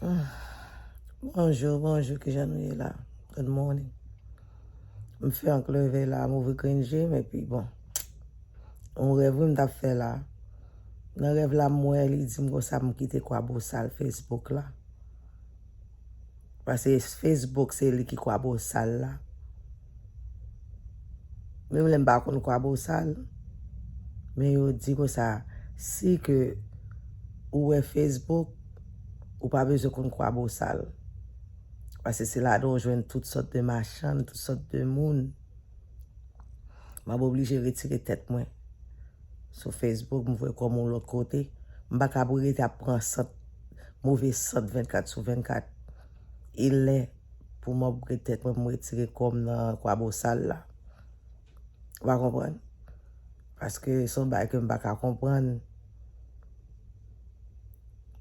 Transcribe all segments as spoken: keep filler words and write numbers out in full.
Bonjou, bonjou, kijan nou ye la? Good morning. M fenk leve la, m ouvri grenn je m, epi bon. Yon rèv wi m t ap fè la. Nan rèv la, m wè li di m konsa m kite kwabosal Facebook la. Paske Facebook se li ki kwabosal la. Menm lè m pa konn kwabosal, men yo di konsa, si ke ou wè Facebook, ou pa bezwen konn kwabosal. Paske se ladan w jwenn tout sòt de machann, tout sòt de moun. M ap oblije retire tèt mwen sou Facebook, m voye kò m yon lòt kote. M pa ka pou rete ap pran sant, move sant vennkat sou vennkat. E lè pou m upgrade tèt mwen, m retire kò m nan kwabosal la. Ou pa konprann? Paske se yon bagay ke m pa ka konprann.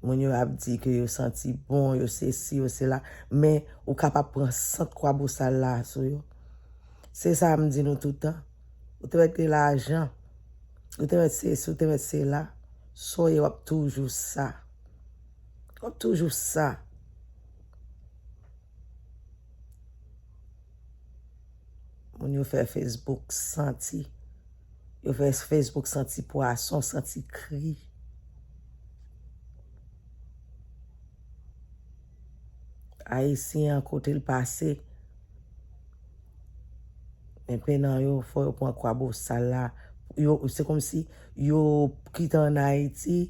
Moun yo ap di ke yo santi bon, yo sesi, yo sela. Men ou kapab pran sant kwabosal la sou yo. Se sa m di nou toutan. Ou te mèt gen lajan. Ou te mèt sesi, ou te mèt sela. Sa w ye, w ap toujou sa. W ap toujou sa. Moun yo fè Facebook santi. Yo fè Facebook santi pwason, santi kri. Ayisyen an, kote l pase, men penan yo, fò yo pran kwabosal la. Yo, se kòmsi yo kite ann Ayiti,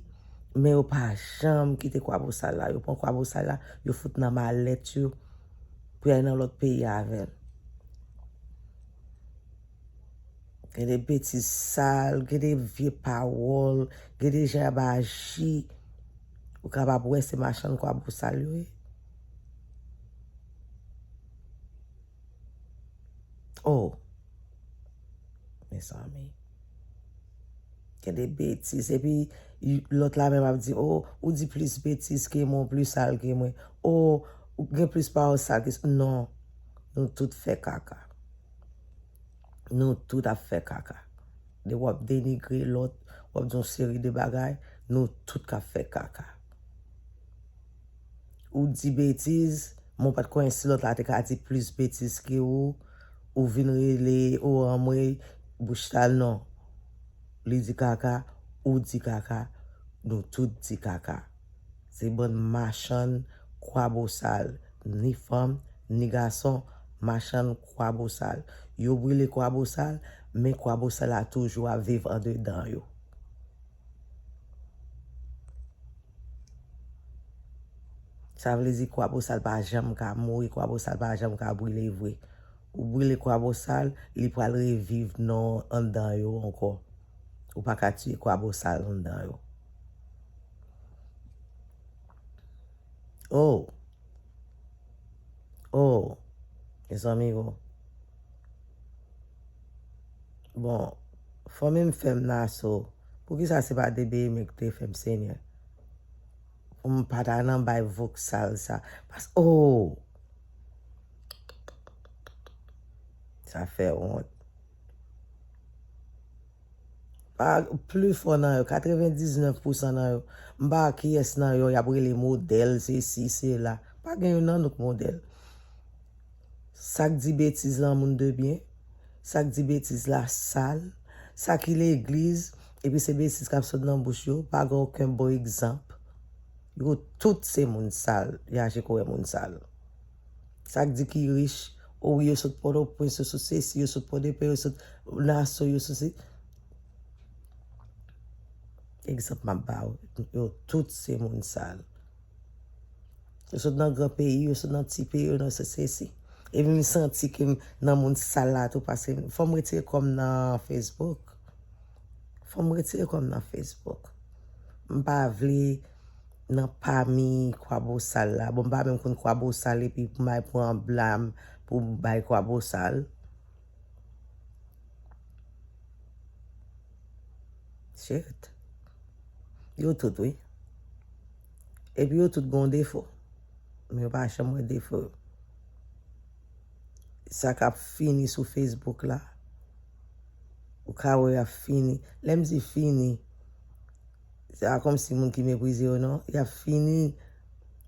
men yo pa janm kite kwabosal la. Yo pran kwabosal la, yo fout nan malèt yo pou y al nan lòt peyi avè l. Gen de betiz sal, gen de vye pawòl, gen de jan y ap aji. Ou kapab wè se machann kwabosal yo ye. Oh! Mezanmi. Gen de betiz. Epi, y- lòt la menm ap di, oh, ou di plis betiz ke mwen, ou plis sal ke mwen. Oh, ou gen plis pawòl sal ke s- non. Nou tout fè kaka. Nou tout ap fè kaka. Depi w ap denigre lòt, w ap di yon seri de bagay, nou tout k ap fè kaka. Ou di betiz, men w pa t konnen si lòt la te ka di plis betiz ke ou, ou vin rele, o anmwey, bouch sal non. Li di kaka, ou di kaka, nou tout di kaka. Se bann machann kwabosal, ni fanm, ni gason, machann kwabosal. Yo brile kwabosal, men kwabosal la toujou ap viv andedan yo. Sa vle di kwabosal pa janm ka mouri, kwabosal pa janm ka brile vre. Ou brile kwabosal, li pral reviv non anndan yo ankò. Ou pa ka tiye kwabosal anndan yo. Oh! Oh! Mezanmi, oh! Bon, fanmi m fè m naso. Poukisa se pa D B M ki te fè m, Senyè? Pou m pa ta nan bay voksal sa. Pas, oh! Sa fè wont. Pa pli fò nan yo, katrevendiznèf pousan nan yo. M pa kiyès nan yo, y ap rele modèl, sesi, sela. Pa gen youn nan nou k modèl. Sa k di betiz lan moun de byen, sa k di betiz la sal, sa ki legliz, epi se betiz k ap sot nan bouch yo, pa gen okenn bon egzanp. Yo tout se moun sal, y aji kòm moun sal. Sa k di ki rich, o wi, yo sot Pòtoprens, yo sot sesi, yo sot Pòdepè, yo sot Naso, yo sot se. Egzanp m ap ba w, yo tout se moun sal. Yo sot nan gran peyi, yo sot nan ti peyi, yo nan se, sesi. Epi m santi ke m nan moun sal la tou, paske fò m retire kò m nan Facebook. Fò m retire kò m nan Facebook. M pa vle nan pami kwabosal la. Bon, m pa menm konn kwabosal epi pou m al pran blam pou m bay kwabosal. Shit. Yo tout, wi. Epi yo tout gon defo. Men yo pa janm wè defo yo. Sa k ap fini sou Facebook la, ou ka wè y ap fini. Lè m di fini, se pa kòmsi moun ki meprize yo, non. Y ap fini.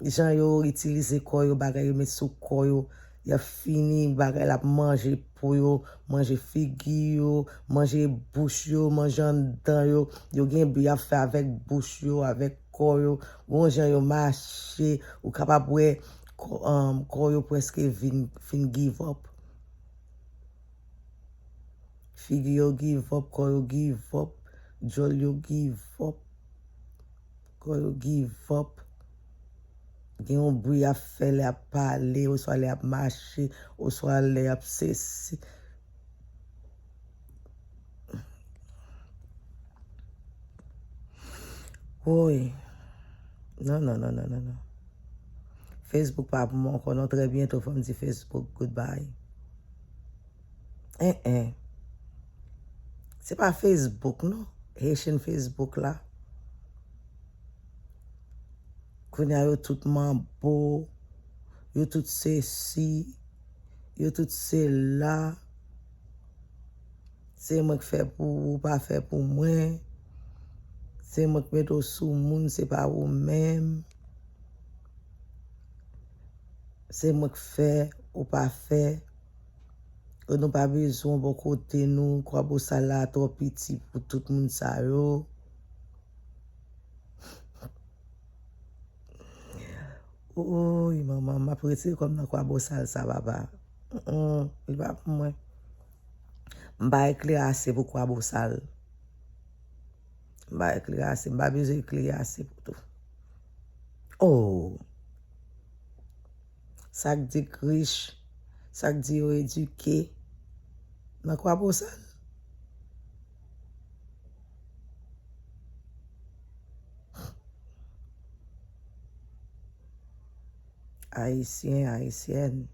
Jan yo itilize kò yo, bagay yo met sou kò yo, y ap fini, bagay la ap manje po yo, manje figi yo, manje bouch yo, manje anndan yo. Yo gen bri y ap fè avèk bouch yo, avèk kò yo. Gon jan yo mache, ou kapab wè kò, um, kò yo prèske vin, fin give up. Figi yo give up, kò yo give up, djòl yo give up, kò yo give up. Gen yon bri y ap fè lè y ap pale, oswa lè y ap mache, oswa lè y ap sesi. Woy. Non, non, non, non, non, non. Facebook pa pou mwen ankò, non. Trè byento, fò m di Facebook goodbye. En, en. Se pa Facebook, non. Haitian Facebook la. Kounye a yo tout manbo, yo tout sesi, yo tout sela. Se mwen k fè pou ou, ou pa fè pou mwen. Se mwen k mete w sou moun, se pa ou menm. Se mwen k fè, ou pa fè. Ke nou pa bezwen w bò kote nou, Kwabosal la twò piti pou tout moun sa yo. Woy, manman, m ap retire kò m nan Kwabosal sa, papa. Mm, mm, li pa pou mwen. M pa eklere ase pou Kwabosal. M pa eklere ase, m pa bezwen eklere ase pou tou. Oh! Sa k di k rich, sa k di yo edike, nan Kwabosal. Ayisyen, Ayisyèn.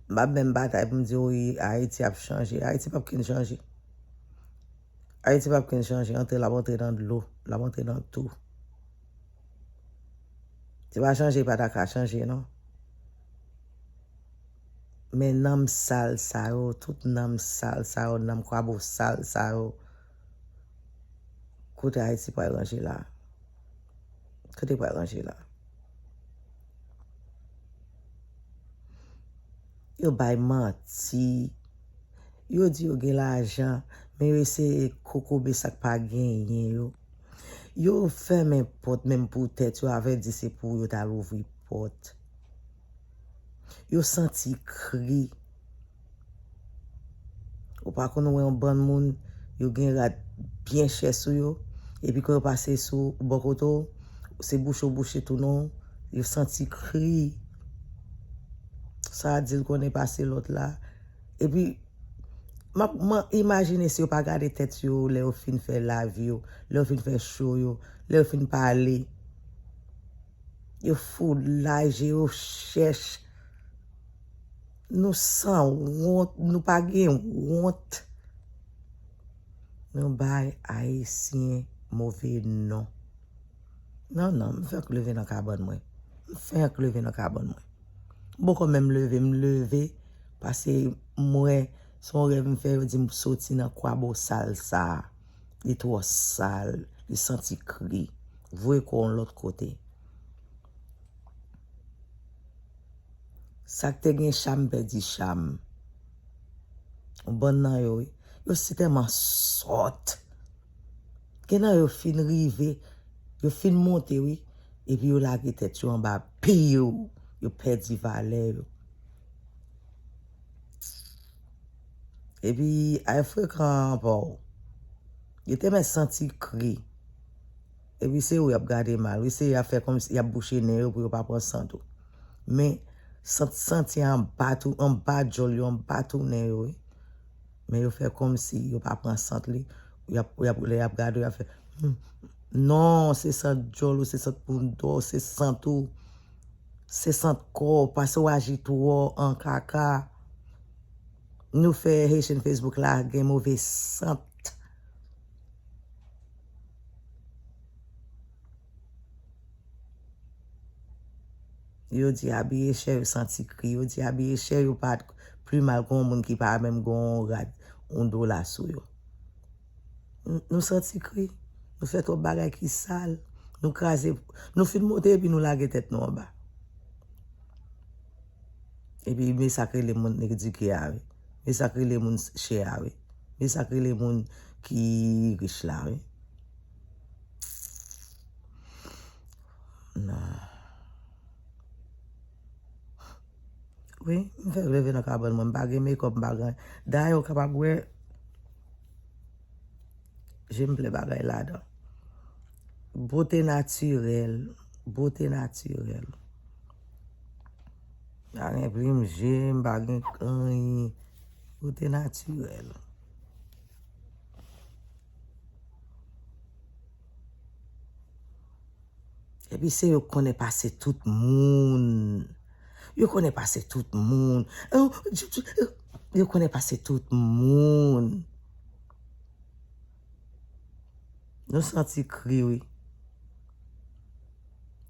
M p ap menm batay pou m di, wi, Ayiti ap chanje. Ayiti p ap ken chanje. Ayiti p ap ken chanje. Antre, l ap antre nan dlo. L ap antre nan tou. Se pa chanje, pa ta ka chanje, non. Men nanm sal sa yo, tout nanm sal sa yo, nanm kwabosal sa yo, kote Ayiti pral ranje la? Kote pral ranje la? Yo bay manti. Yo di yo gen lajan, men yo eseye kokobe sa k pa genyen yo. Yo fèmen pòt menm pou tèt yo, avèdi se pou yo t al ouvri pòt. Yo santi kri. Ou pa konn wè yon bann moun, yo gen rad byen chè sou yo, epi kan yo pase sou bò kote w, se bouch yo bouche tou non, yo santi kri. Sa a di l konnen pase lòt la. Epi, m ap, m ap imajine si yo pa gade tèt yo lè yo fin fè live yo, lè yo fin fè show yo, lè yo fin pale. Yo foulay, je yo chèch. Nou sanwont, nou pa gen wont. Nou bay Ayisyen move non. Non, non, m fenk leve nan kabann mwen. M fenk leve nan kabann mwen. M poko menm leve, m leve, paske m wè, se yon rèv m fè, yo di m soti nan kwabosal sa a. Li twò sal, li santi kri. Voye kò w yon lòt kote. Sa k te gen cham pèdi cham. Yon bann nan yo, wi. Yo si tèlman sòt. Gen nan yo fin rive, yo fin monte, wi. Epi yo lage tèt yo anba pye yo. Yo pèdi valè yo. Epi, ay frekan anba w. Yo te mèt santi kri. Epi se ou y ap gade mal. Wi, se y ap fè kòmsi y ap bouche nen yo pou yo pa pran sant ou. Men, sant, santi anba tou, anba djòl yo, anba tou nen yo, wi. Men yo fè kòmsi yo pa pran sant li. Y ap, y ap, lè y ap gade w, y ap fè, "Hmm, non, se sant djòl ou, se sant poudò, se sant ou, se sant kò w, paske w aji twò an kaka." Nou fè Haitian Facebook la gen move sant. Yo di abiye chè yo santi kri. Yo di abiye chè yo pa t pli mal ke yon moun ki pa menm gen yon rad, yon dola sou yo. N-, nou santi kri. Nou fè twòp bagay ki sal. Nou kraze, nou fin monte epi nou lage tèt nou anba. Epi men sa k rele moun edike a wi. Men sa k rele moun chè a wi. Men sa k rele moun ki rich la wi. Non. Wi, m fèk leve nan kabann mwen, m pa gen makeup, m pa gen. Dayè, w kapab wè, je m plen bagay ladan. Bote natirèl, bote natirèl. Pa gen plim je, m pa gen anyen. Bote natirèl. Epi se yo konnen pase tout moun. Yo konnen pase tout moun. Yo, yo konnen pase tout moun. Nou santi kri, wi.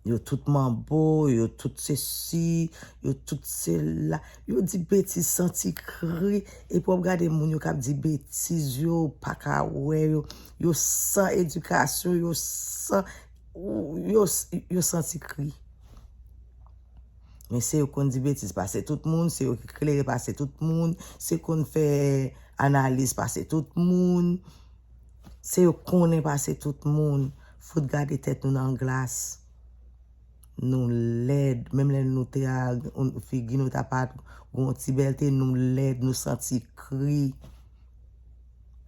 Yo tout manbo, yo tout sesi, yo tout sela. Yo di betiz, santi kri. Epi w ap gade moun yo k ap di betiz, yo pa ka wè, yo, yo san edikasyon, yo san, yo, yo santi kri. Men se yo konn di betiz pase tout moun, se yo ki klere pase tout moun, se yo konn fè analiz pase tout moun, se yo konnen pase tout moun. Fout gade tèt nou nan glas. Nou lèd. Menm lè nou te a, figi nou ta pa gon ti bèlte, nou lèd, nou santi kri.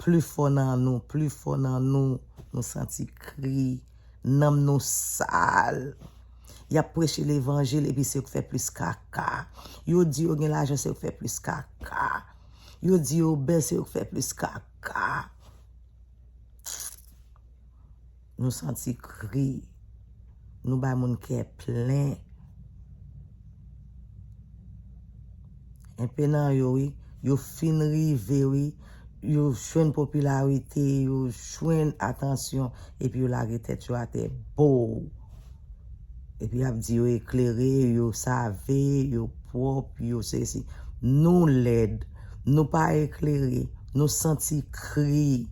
Pli fò nan nou, pli fò nan nou, nou santi kri. Nanm nou sal. Y ap preche levanjil epi se yo k fè plis kaka. Yo di yo gen lajan, se yo k fè plis kaka. Yo di yo bèl, se yo k fè plis kaka. Nou santi kri. Nou bay moun kè plen. Enpe nan yo, wi, yo fin rive, wi, yo jwenn popilarite, yo jwenn atansyon, epi yo lage tèt yo atè, bow! Epi y ap di yo eklere, yo save, yo pwòp, yo sesi. Nou lèd, nou pa eklere, nou santi kri,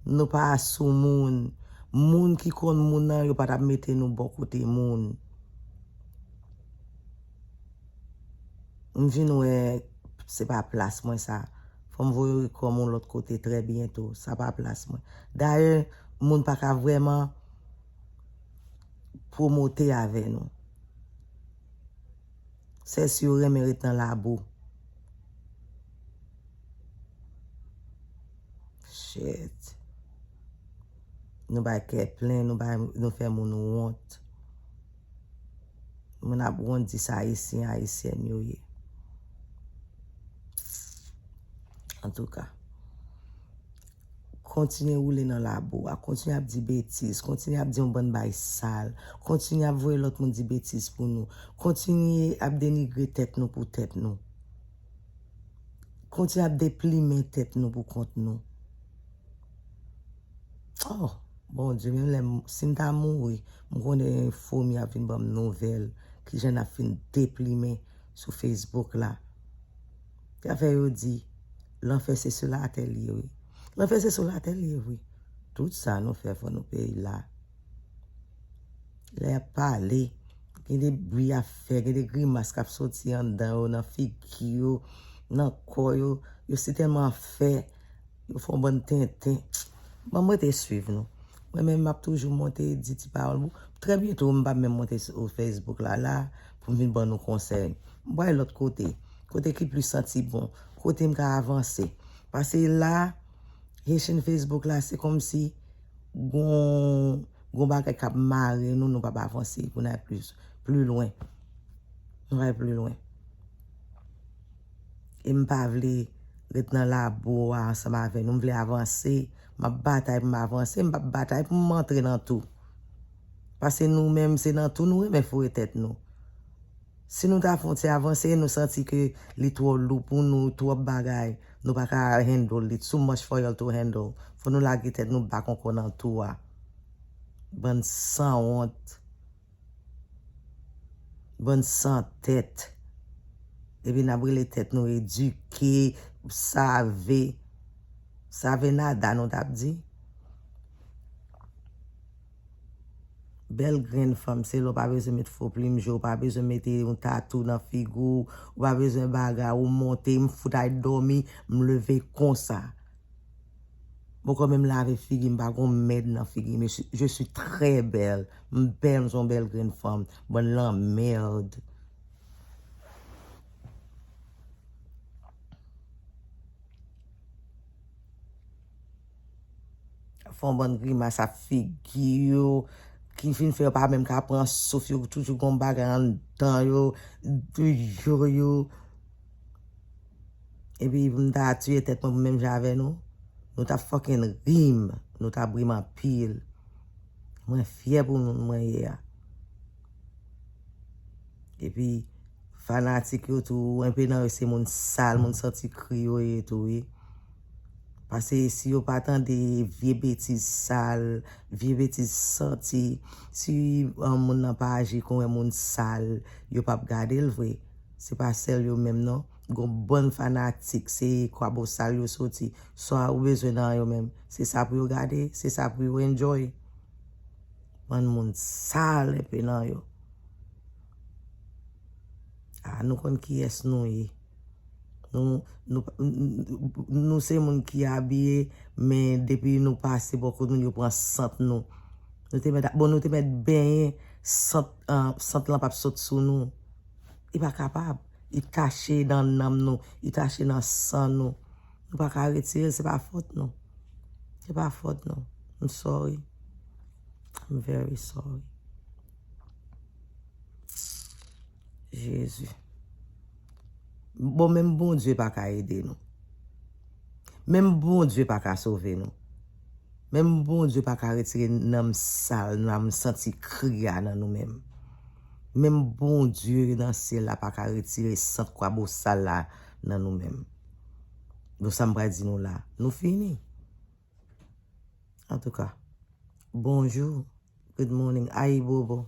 nou pa sou moun. Moun ki konn moun nan, yo pa t ap mete nou bò kote moun. M vin wè se pa plas mwen sa. Fò m voye rekò m yon lòt kote trè byento. Sa pa plas mwen. Dayè, moun pa ka vrèman pwomote avè nou. Sèl si yo renmen ret nan labou. Shit. Nou bay kè plen, nou bay, nou fè moun wont. Moun ap wont di sa Ayisyen, Ayisyèn yo ye. Antouka, kontinye woule nan labou a, kontinye ap di betiz, kontinye ap di yon bann bay sal, kontinye ap voye lòt moun di betiz pou nou, kontinye ap denigre tèt nou pou tèt nou. Kontinye ap deplimen tèt nou pou kont nou. Oh, Bondye, menm lè m, si m ta mouri, m konnen fomi ap vin ban m nouvèl kijan n ap fin deplimen sou Facebook la. Sa fè yo di, lanfè se sou latè l ye, wi. Lanfè se sou latè l ye, wi. Tout sa nou fè, fò nou peye l la. Lè y ap pale, gen de bri y ap fè, gen de grimas k ap soti anndan yo, nan figi yo, nan kò yo. Yo si tèlman fè, yo fè yon bann tenten. Ban m rete swiv nou. Mwen menm, m ap toujou monte, di ti pawòl. Trè byento, m p ap menm monte sou Facebook la, la, pou m vin ban nou konsèy. M pral lòt kote. Kote ki plis santi bon. Kote m ka avanse. Paske la, Haitian Facebook la, se kòmsi gon, gon bagay k ap mare nou, nou p ap avanse pou n al plis, pli lwen. Nou pral pli lwen. E m pa vle ret nan labou a ansanm avè nou. M vle avanse. M ap batay pou m avanse. M p ap batay pou m antre nan tou. Paske nou menm, se nan tou nou renmen foure tèt nou. Si nou ta fè yon ti avanse, nou santi ke li twò lou pou nou, twòp bagay, nou pa ka handle li, too much for y'all to handle. Fò nou lage tèt nou bak ankò nan tou a. Bann sanwont. Bann san tèt. Epi n ap rele tèt nou edike, save. Save nada nou t ap di. Bèl grenn fanm, se lè w pa bezwen met fo plim je, w pa bezwen mete yon tatou nan figi w, ou pa bezwen bagay, ou monte, m fout al dòmi, m leve konsa. Poko menm lave figi m, pa gon mèd nan figi m. Je suis, je suis très belle. M bèl, m se yon bèl grenn fanm. Bann lanmèd. Fè yon bann grimas ak figi yo, ki fin fè yo pa menm ka pran souf, yo toujou gon bagay anndan yo, toujou yo. Epi pou m ta tiye tèt mwen pou menm jan avè nou, nou t ap fucking ri m, nou t ap ri m anpil. Mwen fyè pou moun mwen ye a. Epi fanatik yo tou, enpe nan yo se moun sal, moun santi kri yo ye tou, wi. Paske si yo pa tande vye betiz sal, vye betiz santi, si, um, moun nan pa aji kon yon moun sal, yo p ap gade l vre. Se pa sèl yo menm non. Gon bann fanatik, se kwabosal yo soti. Sa ou bezwen nan yo menm. Se sa pou yo gade, se sa pou yo enjoy. Bann moun sal enpe nan yo. A, nou konn kiyès nou ye. Nou, nou, nou se moun ki abiye, men depi nou pase bò kot moun, yo pran sant nou. Nou te mèt, bon, nou te mèt benyen, sant, ah, sant lan p ap sot sou nou. Li pa kapab. Li tache nan nanm nou, li tache nan san nou. Nou pa ka retire l, se pa fòt nou. Se pa fòt nou. I'm sorry. I'm very sorry. Jezi. Bon, menm Bondye pa ka ede nou. Menm Bondye pa ka sove nou. Menm Bondye pa ka retire nanm sal, nanm santi kri a nan nou menm. Menm Bondye nan syèl la pa ka retire sant kwabosal la nan nou menm. Bon, sa m pral di nou la, nou fini. Antouka, bonjou, good morning, ayibobo.